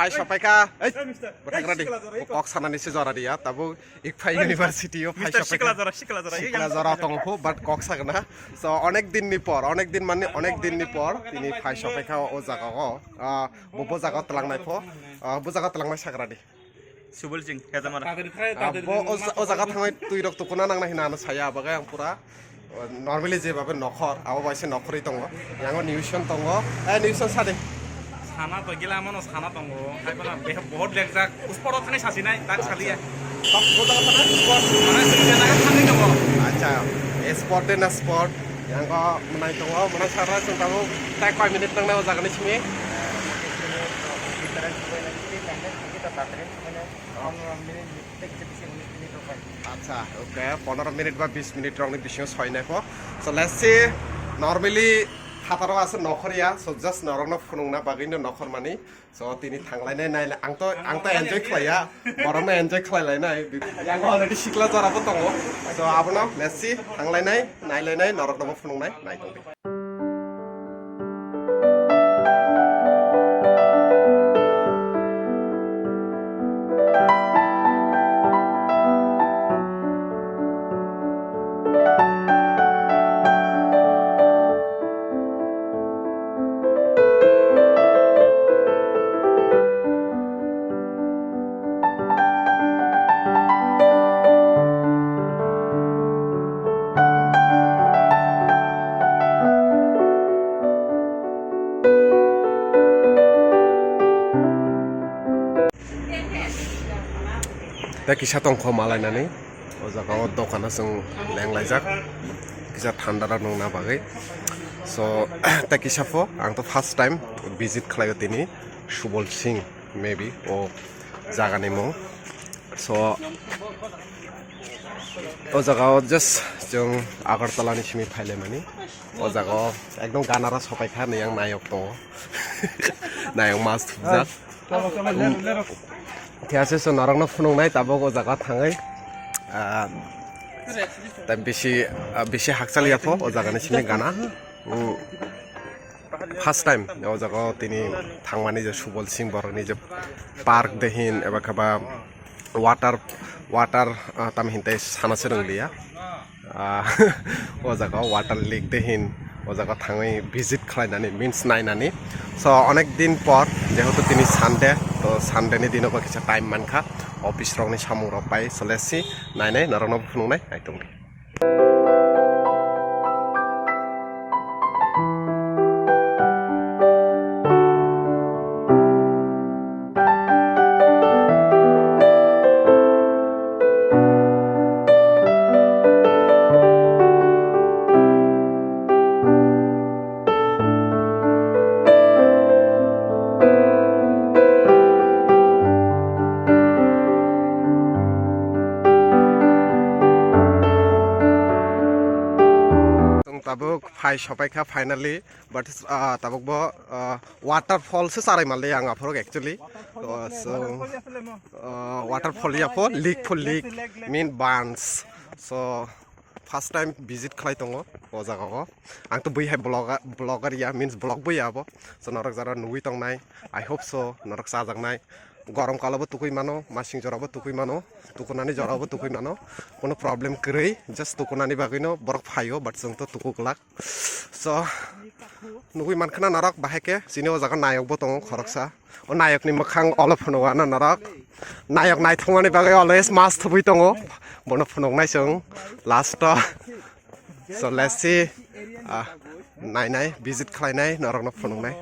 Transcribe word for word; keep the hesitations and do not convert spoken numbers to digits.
Phai sopaikha, ei, bwthakradi, kok sanani se jora diya, tabuk Ikphai University o phai sopaikha. Sikla jora, sikla jora, sikla jora tongo phu, but kok sakna. So, onek din ni por, onek din mani onek din ni por, tini phai sopaikha o jaga o. Ah, bo, bo jaga o twlangnai pho, ah, bo jaga o twlangnai sakradi. Subol Singh, Hejamara. Ah, bo o, o jaga thangwi twi rok tukuna nangna hina ano saya, abagai ang pura. Normally je babe nokhor, abo bai se nokhorwi tongo. Yango nutrition tongo. Eh, nutrition sadi. Sana to gila mano sana tongo. Hai kono be-, bohot lekjak. Uspor thani sasi nai, tak saliya. Top kota kota na sport. Mana sini jana kan thani tongo. Acha, sport de na sport. Yango manai tongo, manai sara sung tongo. Tak five minute nang na o jaga ni simi. Acha, okay, pondro minute ba bis minute rokni bisingo soinai pho. So, let's see, normally phataro ase nokhor ya, so just norokno phunukna bagwino nokhor mani. So, tini thanglainai, nailai, ang to, ang to enjoy khlaiya, borokno enjoy khlailainai. Yango already sikla jora bo tongo. So, abono let's see, thanglainai, nailainai, norokno bo phunuknai, naitongdi. Tei kisa tongkho malainani, o jaga o dokan o chwng lenglaijak, kisa thanda rok nungna bagwi. So, tei kisa pho ang to first time visit khlaio tini Subol Singh, maybe o jagani mung. So, o jaga o just chwng Agartala ni simi phailaimani. O jaga o ekdom ganaro sopaikha ni yang nayok tongo. Nayok mas thupjak. Thik ase, so norokno phunuknai tabuk o jaga thangwi. Ah, tei bisi, ah, bisi hakchal ya pho o jagani simi gana. Mm. First time o jaga o tini thangmani je Subol Singh borokni je park de hin eba khe ba water, water, ah, tamo hinte sana se rwnglia. Ah, o jaga o water leak de hin, o jaga thangwi visit khlainani, means nainani. So, onek din por, jehetu tini Sunday, to Sunday ni dino bo kisa time mankha, office rokni samung rok bai, so let's see, nainai, norokno bo phunuknai, naitongdi. Chwng tabuk phai sopaikha finally, but, ah, tabuk bo, ah, waterfall se charai mali ang aphuru actually. Oh, so, ah, waterfall ya pho, leak pho leak, mean bans. So, first time visit khlai tongo o jaga o. Ang to bui hai vlogger, vlogger ya, means vlog bui ya abo. So, norok jara nugui tongnai. I hope so, norok chajaknai. Gorom kalo bo tukui mano, masing jora bo tukui mano, tukunani jora bo tukui mano. Kono problem kwrwi, just tukunani bagwino borok phaio, but chwng to tuku glak. So, nugui mankha na norok bahai khe, chini o jaga nayok bo tongo khoroksa. O nayokni mwkhang olo phunukgano norok. Nayok naithokmani bagwi always mas thubui tongo. Bono phunuknai chwng last o. So let's see, ah, nainai, visit khlainai, norokno phunuknai.